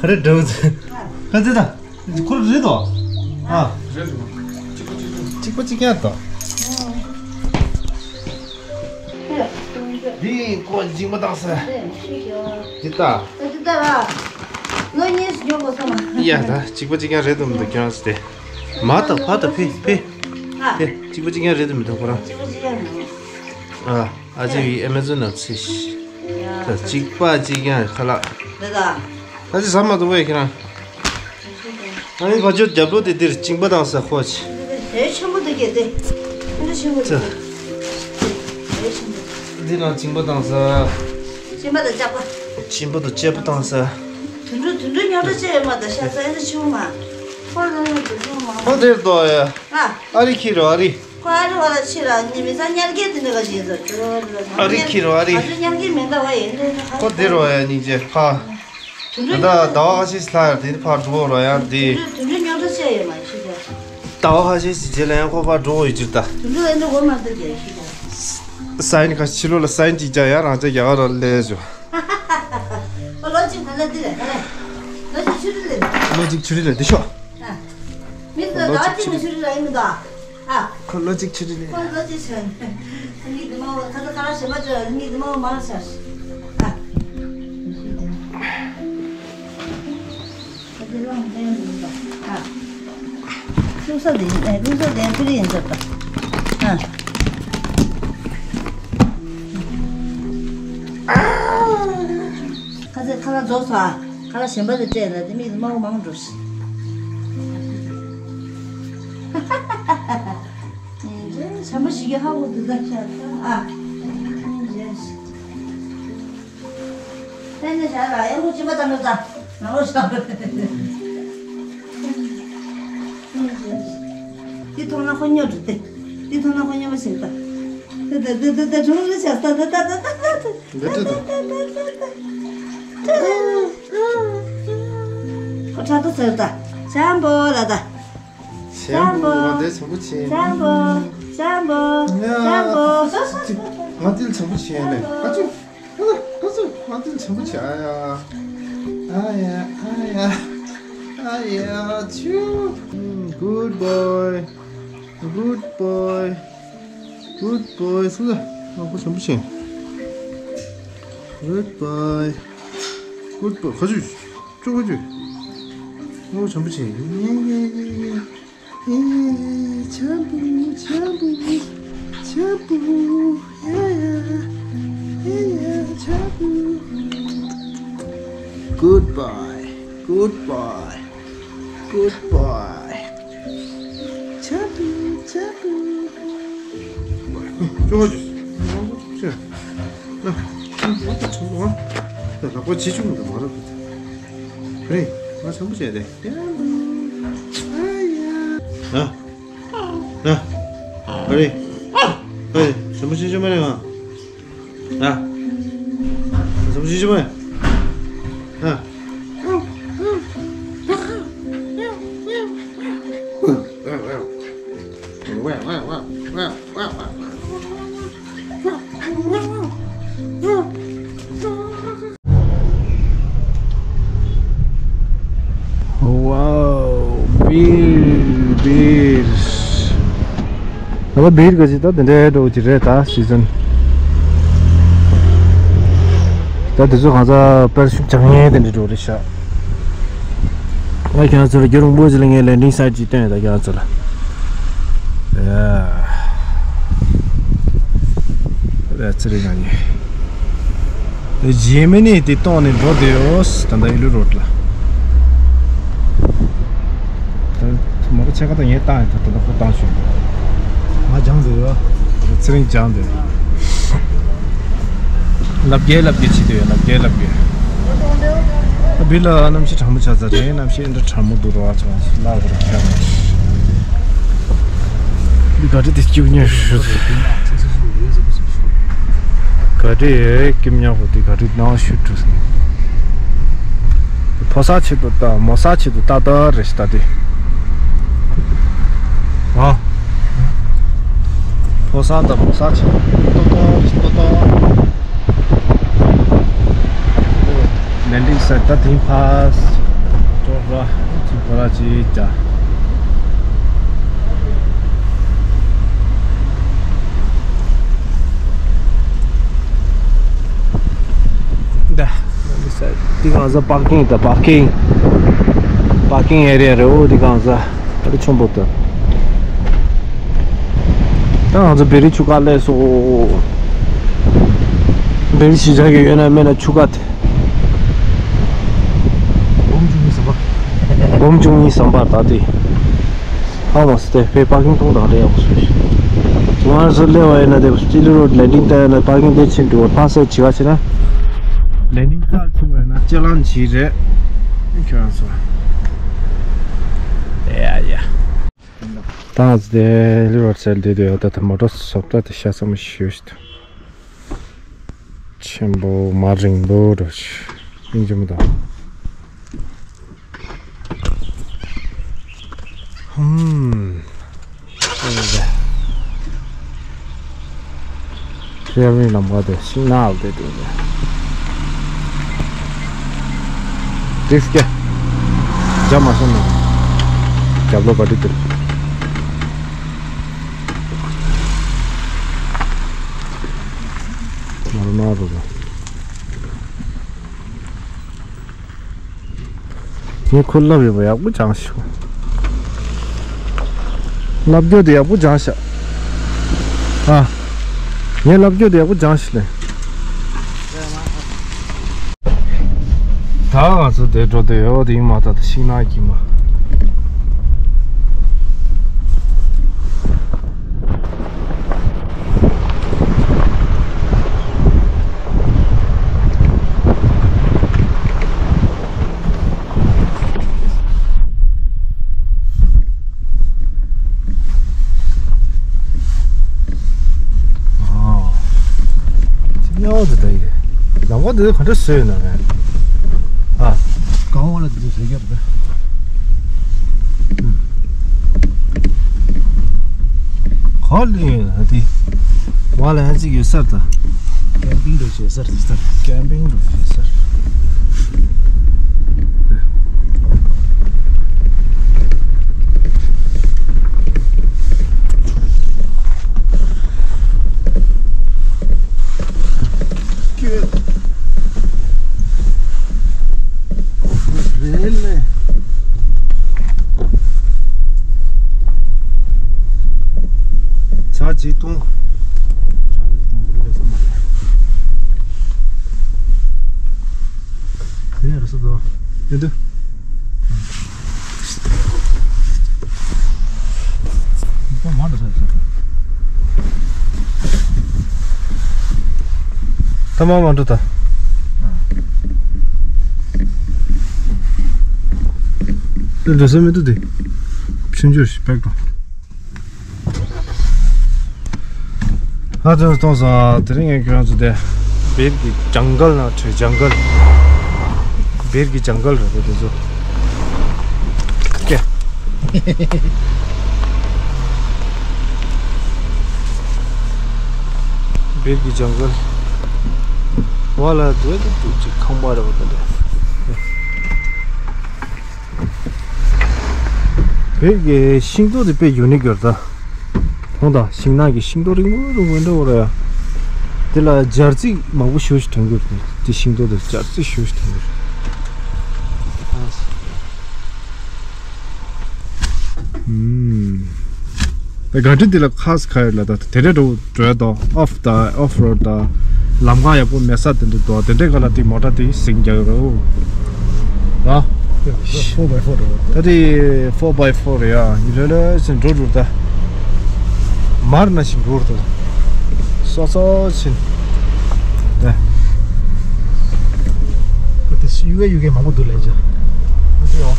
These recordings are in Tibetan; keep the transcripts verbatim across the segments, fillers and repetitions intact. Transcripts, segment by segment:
ཁ་རེ་འདྲ་བོ་ཚེ། ཁ་ཚེ་ད། ཁོ་རེ་རེད་དོ། ཨ། རེད་འདུག་གཅིག་པ་གཅིག་རྐྱང་། གཅིག་པ་གཅིག་རྐྱང་དོ། འདི་ཀོ་འཇིགས་མ་བཏང་ས། འདི་ལྟ། ད་འདི་ལྟ་ར། ལོ་གཉིས་སུ་ཉོ་དགོས་སོང་ང་། ཡ་ད་གཅིག་པ་གཅིག་རྐྱང་རེད་འདུག་མི་འདུག་ཁྱོད་རང་ཚོ་དེ། མ་ད་ཕ་ད་ཕི་ཕི། ཨ། དེ་གཅིག་པ་གཅིག་རྐྱང་རེད་འདུག་མི་འདུག་ཁོ་རང་། གཅིག་པ་གཅིག་རྐྱང་རེད། ཨ། ཨ་ཅེ་བི་ཨེ་མེ་ཛོན་ནང་ཚེ་ཤི། ཡ། ད་གཅིག་པ་གཅིག་རྐྱང་ཁ་ལག་ད་ད། ཨ་ཅེ་ཟ་མ་འདུག་བས་ཁྱེད་རང་། ཨ་ནི་བ་ཅོ་རྒྱབ་ལོགས་དེ་འདིར་གཅིན་པ་བཏང་ས་ཁོ་ཆེ། དེ་ཆེན་པོ་འདུག་གས་དེ། དེ་ཆེན་པོ་འདུག་གས། དེ་ཆེན་པོ། འདི་ནང་གཅིན་པ་བཏང་ས། གཅིན་པ་དང་ལྕགས་པ། གཅིན་པ་དང་ལྕགས་པ་བཏང་ས། དུད་འགྲོ་དུད་འགྲོ་ཉོ་འདྲ་བྱས་ཡོད་མ་ད་ཤ་ཚ་ཨེ་ཆེན་པོ་མ། ཁོ་ལ་ཡང་དུད་འགྲོ་མ། ཁོ་དེར་དོ་ཡ། ཨ། ཨ་རི་ཁྱི་རོ་ཨ་རི། ཁོ་ཨ་རི་བ་ལ་ཕྱི་ལ་ཉི་མི་ཚ་ཉལ་སྐད་དེ་འདྲ་ག་ཞིག་ཡིན་ཟེར། ཨ་རི་ཁྱི་རོ་ཨ་རི། ཨ་ཚོ་ཉལ་སྐད་མེད་ད་བ་ཡིན་ནས་ཁོ་དེ་རོ་ཡ་སྙིང་རྗེ་ཕ། དུད་འགྲོ་ད་ཟླ་བ་ཁ་ཤས་ལྷག་ཡར་དེ་ཕར་འགྲོ་རོ་ཡང་དེ། དུད་འགྲོ་ཉོ་འདྲ་བྱས་ཡོད་མ་ཤི་ད། ཟླ་བ་ཁ་ཤས་ཤིག་རྗེས་ལ་ཡང་ཁོ་ཕར་འགྲོ་ཡོད་ཅིག་ད། དུད་འགྲོ་ཨེ་འདྲ་འོ་མ་འདུག་གས་ཤི་ད། ས་ཡིན་ཁ་ཕྱི་ལོགས་ལ་ས་ཡིན་ཅིག་བྱ་ཡ་རང་ཅག་རྒྱ་གར་ལ་སླེབས་བྱུང་། ཨོ་ལོ་གཅིག་ད་ལ་འདི་རེད་ད་ལ། ལོ་གཅིག་ཆུ་རི་ལ་འདི་ཤོག་ཨ། མི་ཚོ་ཟླ་བ་གཅིག་ནས་ཆུ་རི་ལ་ཡིན་མི་འདུག་ཨ། ཁོ་ལོ་གཅིག་ཆུ་རི་ལ། ཁོ་ལོ་གཅིག་ཆུ་རི་ལ། མི་འདི་མ་འོ་ཁ་ཚ་ཁ་ར་ཞེ་མ་ཅོ་མི་འདི་མ་འོ་མང་ཤར་ཨ། ཁ་ཚ་རང་བསྟན་འདུག་ཨ། ལྷུང་ས་འདི་ཡིན་ཨ། ལྷུང་ས་འདི་ཆུ་རི་ཡིན་ཟེར་ད་ཨ། ཁ་ཚ་ཁ་ར་རྫོགས་སོང་ཨ། ཁ་ལག་གཞན་པ་ལ་སྤྲད་ན་དེ་མིག་ཏུ་དམར་པོ་མང་འགྲོ་ཞིག་ཞྭ་མོ་ཞིག་གི་ཧ་གོ་འདུག་ད་ཤ་ཨ། ཨེ་ནས་ཞྭ་ལ་ཡང་ཁུ་གཅིན་པ་ཙམ་ལ་ཙམ་ནང་ལོགས་ཞྭ་མོ། འདི་མཐོང་ན་ཁོ་སྨྱོ་འགྲོ་སྟེ། འདི་མཐོང་ན་ཁོ་སྨྱོ་མ་ཞིག་ད། ད་ད་ད་ད་གྲོང་ལ་ཞྭ་ད་ད་ད་ད་ད་ད། འདི་འདྲ་དང་། ཁོ་ཁྲག་ཏོ་ཟེར་ད། ཤམ་པོ་ལ་ད། ཤམ་པོ། ང་དེ་བྱང་བུ་ཆེ། ཤམ་པོ། ཤམ་པོ། ཡ། ཤམ་པོ། ང་དེ་བྱང་བུ་ཆེ་ནས། ཨ་ཅོ། ཨ་ཅོ། ང་དེ་བྱང་བུ་ཆེ། ཨ་ཡ། ཨ་ཡ། ཨ་ཡ། ཨ་ཡ། ཆུ། Good boy. Good boy. Good boy. སུ་ལ། ང་ཁོ་བྱང་བུ་ཆེ། Good boy. Good boy. ཁ་ཆུ། ཅོ་ཁ་ཆུ། ངོ་བྱམས་པོ་བྱེད། ཡེ་ཡེ་ཡེ་ཡེ། ཡེ་ཡེ་ཡེ། བྱམས་པོ་བྱམས་པོ་བྱམས་པོ། ཡ་ཡ་ཡ་ཡ་བྱམས་པོ། Good boy. Good boy. Good boy. བྱམས་པོ་བྱམས་པོ། ཅོ་ཅོ། ཅོ། ལག་པ་ཆུ་བ། ལག་པ་ཆེ་ཆུང་དུ་མ་རུབ། རེད། ང་བྱམས་པོ་བྱས་ཏེ། ཨ་ཡ། ཨ། ཨ། ཨ་རེད། ཨ་རེད། བྱམས་པོ་བྱེད་ཆོག་མ་རེད་ང་། ཨ། བྱམས་པོ་བྱེད་ཆོག་མ་རེད། ཨ། Wow, བིར། བིར། ད་བིར་ག་ཅིག་ད་དེ་འདྲའི་འགྲོ་གི་རེད་ད་སི་ཛན། ད་དེ་ཚོ་གང་ཟག་དཔེར་ཤུགས་རྒྱག་མཁན་དེ་འདྲ་འགྲོ་རེད་ཤག་ང་ཁྱེད་རང་ཚོ་ལ་རྒྱུན་རིང་པོ་ཞིག་ལ་ངས་ལན་ཀྲིང་སའེ་ཊི་ཅིག་སྟོན་ཡོད་ད་ཁྱེད་རང་ཚོ་ལ། ཡ། རེད་ཚེ་རིང་ང་ནི། རྗེས་མི་ནི་དེ་གཏོང་ནས་འགྲོ་བསྡད་ཡོད་ད་ལྟ་ཡུ་ལུ་རོ་ཌི་ལ། ད་མ་གོ་ཆེ་ཁ་ད་ངས་བཏང་ཡོད་ད་ད་ལྟ་ཁོ་བཏང་ཤོག་ང་སྦྱངས་བསྡད་ཡོད། ཚེ་རིང་སྦྱངས་བསྡད་ཡོད། ལབ་རྒྱལ་ལབ་རྒྱལ་བྱེད་དུ་ཡོད་ལབ་རྒྱལ་ལབ་རྒྱལ། ད་བི་ལ་གནམ་གཤིས་གྲང་མོ་ཆགས་ཚར་རེད། གནམ་གཤིས་འདྲ་གྲང་མོ་འདུག་རོགས་ཚོ་ལ་བར་ཁྱབ། བི་ག་འདྲ་དེ་སྐྱུག་ཉེ་ཞུ། འདི་ཀིམ་ཉག་པོ་འདི་ག་རེ་ནང་ཤུ་ཀྲུ་སི་ནི། ཕོ་གསར་ཆེད་དུ་ལྟ་མོ་གསར་ཆེད་དུ་ལྟ་ལྟ་རེད་ཤི་ལྟ་དེ། ཨ། ཕོ་གསར་དང་མོ་གསར་ཆེད་དུ་ལྟ་ལྟ་རེད་ཤི་ལྟ་ལྟ། ལེན་ཌིང་སའིཊ་ད་དེང་ཕར་ཏོ་ར་ཚུ་ག་ར་ཅིག་ཅ། འདི་གང་ཟ་པར་ཀིང་ད་པར་ཀིང་པར་ཀིང་ཨེ་རི་ཡ་རེད། འོ་འདི་གང་ཟ་ཨ་རི་ཆུང་པོ་ད། ད་ང་ཚོ་བེ་རི་ཆུ་ཁ་སླེབས་སོང་། བེ་རི་གཞིས་ཆགས་ཀྱི་ཡོད་ན་མེད་ན་ཆུ་ཁ་དེ། འབུམ་བཅུ་གཉིས་ཟམ་པ། འབུམ་བཅུ་གཉིས་ཟམ་པ་ད་དེ། ཧ་མ་སི་ཏེ་པེ་པར་ཀིང་ཐོང་དང་རེ་ཡག་པོ་བཟོས་ཤག་ང་ཚོ་སླེབས་པ་ཡིན་ན་དེ་སྤྱི་ལེ་རོ་ཌི་ལེན་ཌིང་ལྟ་ཡ་ན་པར་ཀིང་དེ་ཕྱིན་འགྲོ་བ་ཕར་སེ་བྱི་བ་བྱས་ན། ལེན་ཌིང་ལྟ་ཆུ་བ་ཡིན་ན་ཅི་ལང་བྱི་རེད། ཁྱོད་རང་ཚོ། ཡ་ཡ། ད་ང་ཚོ་དེ་ལི་རོ་ཌི་སའིཌ་དེ་དུ་ཡོད་ད། ད་མོ་ཊ་བཟོ་ལྟ་དེ་ཤ་ཚ་མོ་ཞིག་ཡོད་ཤག་ཆེན་པོ་མ་རིང་ལོ་འགྲོ་ཤི་སྙིང་རྗེ་མོ་དང་། ཧུམ། ཨེ་ཟེ། ཤེལ་རིང་ལམ་ཁ་དེ་ཤིང་ནགས་དེ་དེ་དེ། ཏིག་སྐྱ། རྒྱ་མ་སོང་ནས། རྒྱབ་ལོ་བ་དེ་དེ། མ་རུ་མ་རུ་རུ། ངས་ཁོ་ལབ་ཡོད་པ་ཡག་པོ་སྦྱངས་ཤོག་ལབ་རྒྱུ་དེ་ཡག་པོ་སྦྱངས་ཤག་ཨ། ངས་ལབ་རྒྱུ་དེ་ཡག་པོ་སྦྱངས་ཤིག་ལེ། ད་ང་ཚོ་དེ་འགྲོ་དེ་ཡོད་དེ་ཡིན་མ་ད་ད་ཤིང་ནགས་ཀྱི་མ། ཉོ་དེ་ད་ཡིན། ལམ་ཁ་དེ་ག་འདྲ་བཟོས་ཡོད་ན་རེད། ཨ། གང་བ་ལ་དེ་ཚོ་བཟོས་ཀྱི་རེད། ག་ལེ་ཧ་དེ། བ་ལ་ཧ་ཅིག་ཡོད་སར་ད། ཀེམ་པིང་འགྲོ་བྱེད་སར་དེ་སར། ཀེམ་པིང་འགྲོ་བྱེད་སར། རེད་ལེ། ཇ་ཅིག་འཐུང་། ཇ་ཅིག་འཐུང་། འདི་རེད་སོང་མ་རེད། དེ་ནས་རུ་སུ་དོ། ཡོད་དུ། ཐ་མ་མ་འགྲོ་ད། འགྲོ་ས་མི་འདུག་དེ། ཆུང་ཆུང་ཞིག་པེག་འགྲོ། ཧ་ཅང་གཏོང་ས་དེ་རིང་ངས་ཁྱོད་རང་ཚོ་དེ། བེར་གྱི་ཇང་གལ་ན་བྲོས། ཇང་གལ། བེར་གྱི་ཇང་གལ་རེད་དེ་ཚོ། ཀྱེ། བེར་གྱི་ཇང་གལ། བ་ལ་དེ་དུ་དུ་ཅིག་ཁང་པ་རེད་པ་དེ་འདྲ། བོད་ཀྱི་ཤིང་ཏོག་དེ་དཔེ་ཡུ་ནིག་ཡོད་ད། ཁོང་དང་ཤིང་ནགས་ཀྱི་ཤིང་ཏོག་རིང་པོ་རིང་པོ་འདྲ་བོ་ར་ཡ། དེ་ལ་སྦྱར་རྩི་མང་པོ་ཞེ་པོ་ཞིག་ཐོན་གྱི་ཡོད་རེད། དེ་ཤིང་ཏོག་དེ་སྦྱར་རྩི་ཞེ་པོ་ཞིག་ཐོན་གྱི་ཡོད་རེད། ཨུམ། ད་ག་འདྲ་འདི་ལ་ཁ་ས་ཁ་ཡོད་ལ་ད་དེ་འདྲ་འགྲོ་འགྲོ་ཡ་དོ། ཨོཕ་ད་ཨོཕ་རོཌ་ད་ལམ་ཁ་ཡག་པོ་མེད་ས་དེ་འདྲ་འདུག་དེ་འདྲའི་སྒང་ལ་དེ་མོ་ཊ་དེ་ཟིང་རྒྱག་གི་རེད། ད་ཕོར་བའི་ཕོར་རེད། ད་དེ་ཕོར་བའི་ཕོར་རེད་ཡ། ཡིན་ལོས་ལོས་ཟིན་འགྲོ་འགྲོ་ད། མར་ན་ཞིག་འགྲོ་འགྲོ་ད། སོ་སོ་ཕྱིན། ད་དེ་ཡུ་གེ་ཡུ་གེ་མང་པོ་འདུག་ལས་ཅི། ད་དེ་ཡོ།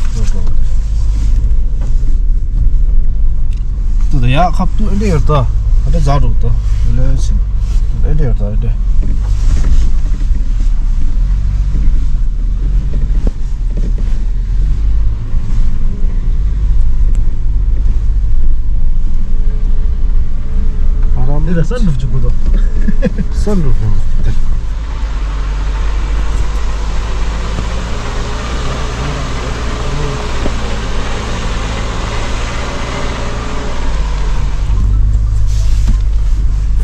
ད་ཡ་ཁབ་ཏུ་ཨེ་འདྲ་ཡོད་ད། ཨ་འདྲ་ཛ་འགྲོ་ད། ལོས་ཕྱིན། ཨེ་འདྲ་ཡོད་ད་ཨེ་འདྲ། ཨ་རམ་འདི་ལ་སན་རུབ་ཅིག་དགོས་དོ། སན་རུབ་ཡོང་།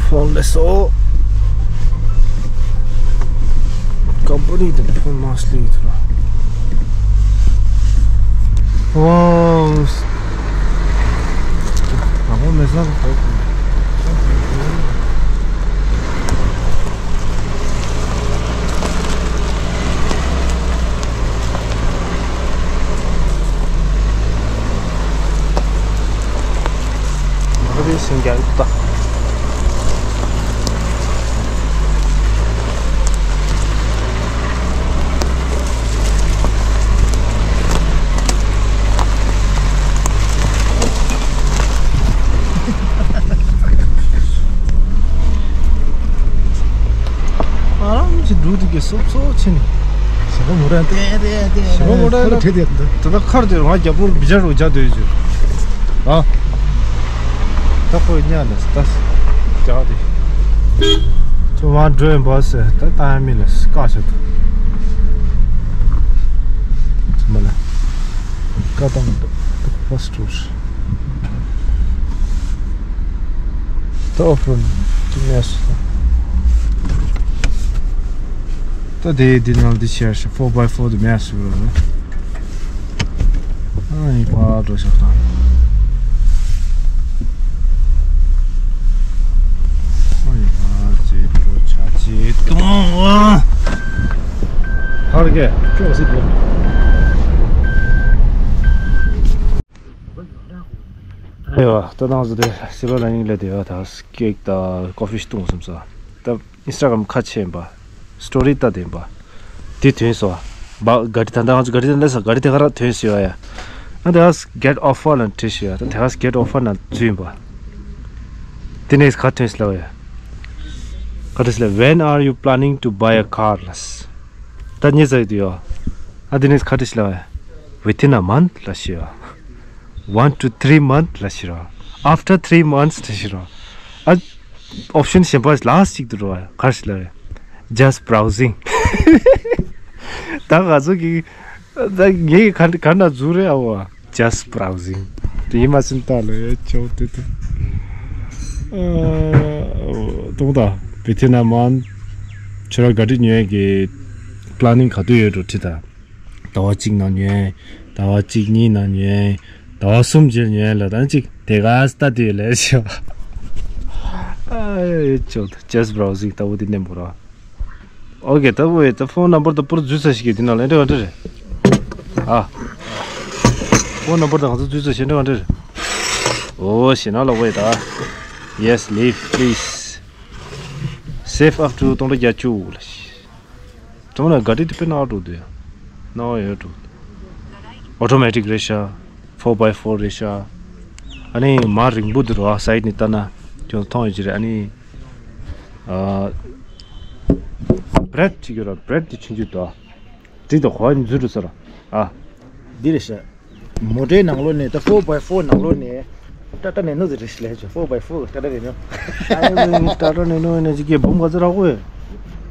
ཕོན་ལས་སོ། ཀམ་པ་ནི་དེ་ཕོན་མ་སླེབས་ཐུབ་ར། ཝའོ། ཨ་ཁོ་མེ་སང་ཁོ། མ་རེད་སེང་རྒྱ་ཡོད་ད། ཨ་རམ་གྱི་འབྲུག་དེ་གི་སོབ་སོབ་ཕྱིན་ནས། ཞེ་པོ་མོ་ར་ཏེ་ཏེ་ཏེ་ཞེ་པོ་མོ་ར་ཁར་ཏེ་བྲེད་དེ་འདུག་ད་ཁར་དེ་ང་རྒྱབ་ལོགས་བི་ཇར་རུ་རྒྱག་སྡོད་ཡོད་ཅུ། ཨ། ད་ཁོ་ཉལ་ནས་ད་རྒྱག་དེ། ཚོ་ང་འགྲོ་ཡིན་པ་ཟེར་ད་ལྟ་མི་ལ་བཀག་བྱ་འདུག་ཚོ་མ་ལ་བཀག་བཏང་འདུག་ད་ཕར་སི་ཊོར། ད་ཨོཕ་རོཌ་དེ་མེད་སོང་། ད་དེ་འདི་ནང་འདི་ཤར་ཤག་ཕོར་བྷའི་ཕོར་དེ་མེད་སོང་། ཨ་ཡི་ཕར་འགྲོ་ཤག་ད། ཨ་ཡི་ཕར་ཅིག་འགྲོ་ཆ་ཅིག་གཏོང་བ། ཕར་གེ་ཅོག་སི་འགྲོ། ཨེ་ཡོ། ད་ནང་སུ་དེ་སི་ལོ་ལ་ཡིན་ལེ་དེ་ཡོ། ད་ཀེག་ད་ཀོ་ཕི་བཏུང་སོང་ས། ད་ཨིན་སི་ཊ་གྷ་རམ་ཁ་ཕྱེ་ཡིན་པ། སི་ཊོ་རི་ལྟ་དེ་ཡིན་པ། དེ་ཐོན་སོང་བ། ག་རི་ད་ད་ང་ཚོ་ག་རི་ད་ལས་ས་ག་རི་དེ་ག་ར་ཐོན་སོང་བ་ཡ། ཨ་དེ་ག་གེ་ཊི་ཨོ་ཕར་ལ་བྲིས་སོང་ཡ། ད་དེ་ག་གེ་ཊི་ཨོ་ཕར་ན་འཛུལ་ཡིན་པ། དེ་ནས་ག་ཐོན་སོང་ལ་བ་ཡ། ག་རེ་ཟེར་ལ། When are you planning to buy a car? ལ། ད་ཉེ་ཚ་ཡོད་དུ་ཡོ། ཨ་དེ་ནས་ག་རེ་ཟེར་ལ་བ་ཡ། Within a month ལ་ཞུ་ཡ། One to three month ལ་ཞུ་རོགས། After three months ལ་ཞུ་རོགས། ཨ། ཨོབ་ཤན་གཞན་པ་ལ་སི་ཊི་ཅིག་འདུག་རོགས། ག་རེ་ཟེར་ལ་རེད། Just browsing། ད་ང་ཚོ་གི། ད་ངའི་ག་ག་ན་འཛུལ་རེད་ཨ་བ། Just browsing། དེ་ཡིན་མ་ཟིན་ད་ལོ་ཡ་ཆོག་དེ་དེ། ཨ། གཏོང་ད། Within a month ཁྱོད་རང་ག་དུས་ཉོ་ཡས་ཀྱི་པི་ལེ་ནིང་ག་དུས་ཡོད་འགྲོ་དྲིས་ད། ཟླ་བ་གཅིག་ནང་ཉོས། ཟླ་བ་གཅིག་གཉིས་ནང་ཉོས། ཟླ་བ་གསུམ་རྗེས་ཉོས་ལ་ད་གཅིག་དེ་ག་ལྟ་དུས་ལས་ཤོག་ཨ་ཡོད་ཆོག Just browsing ལྟ་བུ་དེ་མནན་པོ་ར། ཨོ་ཀེ་ལྟ་བུ་ཡོད་ད། ཕོན་ནམ་བར་ད་པུར་འཛུལ་ས་ཞིག་གི་དེ་ནང་ལ་འདྲ་བ་འདྲ་རེད། ཨ། ཕོན་ནམ་བར་ད་ང་ཚོ་འཛུལ་ས་ཞིག་འདྲ་བ་འདྲ་རེད། ཨོ་ཞེ་ན་ལ་བོ་ཡོད་ད། Yes, leave, please. Save up to སྟོང་ཕྲག་བརྒྱད་ཅུ་ལ། དེ་མ་ན་ག་རི་དེ་དཔེ་ནག་འགྲོ་འདུག་ཡ། ནག་ཡོད་འགྲོ། ཨོ་ཊོ་མེ་ཊིག་རེད་ཤག་ཕོར་བྷའི་ཕོར་རེད་ཤག་ཨ་ནི་མ་རིང་པོ་འདུག་ར། སའིཌ་ནས་ལྟ་ན་ཁྱོད་མཐོང་ཡོད་ཀྱི་རེད། ཨ་ནི་ཨ། བྷི་རེཌ་ཅིག་ཡོད་ར། བྷི་རེཌ་དེ་ཆུང་ཆུང་འདུག་ཨ། དེ་དང་གོ་བ་འཛུལ་འགྲོ་ས་ར། ཨ། འདི་རེད་ཤག་མོ་ཊའི་ནང་ལོགས་ནས་ད་ཕོར་བྷའི་ཕོར་ནང་ལོགས་ནས་ཊ་ཊ་ནེ་ནོ་ཟེར་རེད་ཤག་ལས་ཆོག་ཕོར་བྷའི་ཕོར་ཊ་ཊ་ནེ་ནོ། ཨ་ཡ་ཊ་ཊ་ནེ་ནོ་ནས་ཅིག་གི་འབུམ་ག་ཚོད་རག་གོ།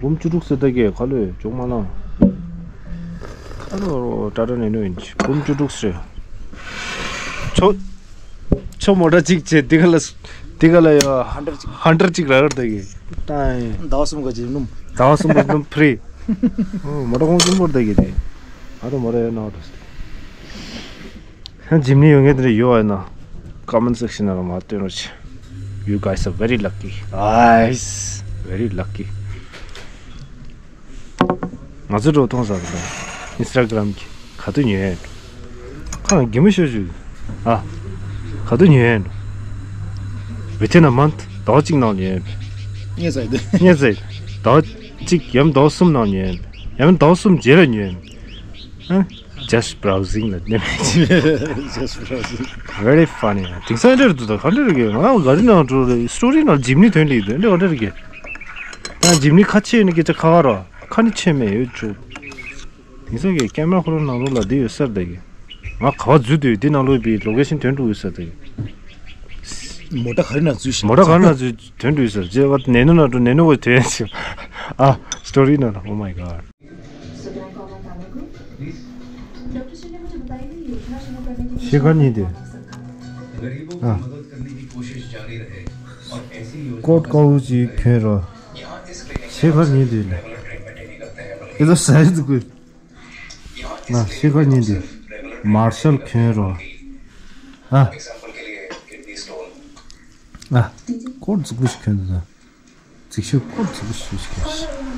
འབུམ་བཅུ་དྲུག་ཟེར་ད་གི་ག་ལོས་ཅུང་མ་ན། ཨ་རོ་རོ་ཊ་ཊ་ནེ་ནོ་ཡིན་ཅི་འབུམ་བཅུ་དྲུག་ཟེར། ཆོ། ཆོ་མོ་ཊ་གཅིག་བྱས་དེ་ག་ལ་དེ་ག་ལ་ཡ་ཧན་ཌ་རེཌ་ཅིག་ཧན་ཌ་རེཌ་ཅིག་རག་གི་རེད་ད་གི། ད་ཡིན། ཟླ་བ་གསུམ་ག་ཅིག་སྣུམ། ཟླ་བ་གསུམ་ག་ཅིག་སྣུམ་ཕི་རི། ཨོ་མོ་ཊ་ཁོང་གསུམ་པོར་ད་གི་དེ། ཨ་རོ་མོ་ཊ་ཡོད་ན་ཨོ་ཊོ་ཟེར། ཡང་ཇིམ་ནི་ཡོད་མཁན་དེ་འདྲ་ཡོད་ཨ་ན། ཀོ་མེན་ཊི་སེག་ཤན་ནང་ལ་མར་སྟོན་རོགས་བྱེད། You guys are very lucky. Guys, very lucky. ང་ཚོ་འགྲོ་མཐོང་ས་དང་ཨིན་སི་ཊ་གྷི་རམ་གྱི་ག་དུས་ཉོས་ཡོད། ཁ་ན་གད་མོ་ཤོར་བཅུག་ཨ། ག་དུས་ཉོས་ཡོད། Within a month ཟླ་བ་གཅིག་ནང་ཉོས་ཡོད། ངས་ཟ་ཡི་འདུག་ངས་ཟ་ཡི། ཟླ་བ་གཅིག་ཡང་ཟླ་བ་གསུམ་ནང་ཉོས་ཡོད། ཡང་ཟླ་བ་གསུམ་རྗེས་ལ་ཉོས་ཡོད། ཨ། Just browsing ལ་ནི། Just browsing. Very funny. དེང་སང་འདྲ་རེད་འདུག་ད་ག་འདྲ་རེད་གི། ང་རང་ག་རི་ནང་འགྲོ་རེད། སི་ཊོ་རི་ནང་ཇིམ་ནི་ཐོན་ལེ་འདུག་འདྲ་ག་འདྲ་རེད་གི། ད་ཇིམ་ནི་ཁ་ཕྱེ་ནི་སྐད་ཆ་ཁ་ཁ་རོ། ཁ་ནི་ཕྱེ་མེད་ཡོད་ཆུ། དེང་སང་གི་ཀེམ་ར་ཁོ་རང་ནང་ལོགས་ལ་འདི་ཡོད་ས་རེད་ད་གི། ང་ག་བ་འཛུལ་དུས་འདི་ནང་ལོགས་པའི་ལོ་ཀེ་ཤན་ཐོན་འགྲོ་ཡོད་ས་རེད་ད་གི། མོ་ཊ་ག་རེ་ན་འཛུལ་ཤག་མོ་ཊ་ག་རེ་ན་འཛུལ་ཐོན་འགྲོ་ཡོད་ས་རེད། རྗེས་བ་ནེ་ནོ་ན་འགྲོ་ནེ་ནོ་བ་ཐོན་ཡོད་ས། ཨ། སི་ཊོ་རི་ན་ན། Oh my god. ཤེས་གར་ཉིན་དེ། ཨ། ཀོད་དཀར་པོ་ཅིག་གྱོན་རོགས། ཤེས་གར་ཉིན་དེ་ལ། ཨེ་ལོ་ས་ཡི་ཟུག་གི། ང་ཤེས་གར་ཉིན་དེ། མར་ཤལ་གྱོན་རོགས། ཨ། ཨ། ཀོད་ཟུག་གི་ཞིག་གྱོན་འདུག་ད། ཚིག་ཤོད་ཀོ་ཚིག་ཤོད་ཤོད།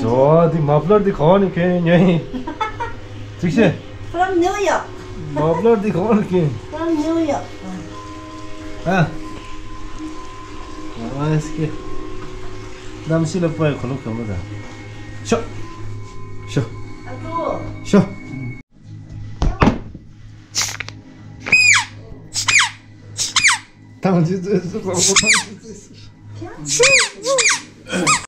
འགྲོ་བ་འདི་མ་ཕ་ལར་འདི་ག་བ་ནས་གྱོན་ཉོས་ཡིན། ཚིག་ཤོད། From New York. མ་ཕ་ལར་འདི་ག་བ་ནས་གྱོན། From New York. ཨ། ཨ་སྐྱེ། གནམ་གཤིས་ལ་དཔའ་བའི་གོ་ལོག་གང་མོ་དང་། ཤོ། ཤོ། ཤོ། ཐང་ཅི་ཙེ་སུ་ཙོ་ཐང་ཅི་ཙེ་སུ།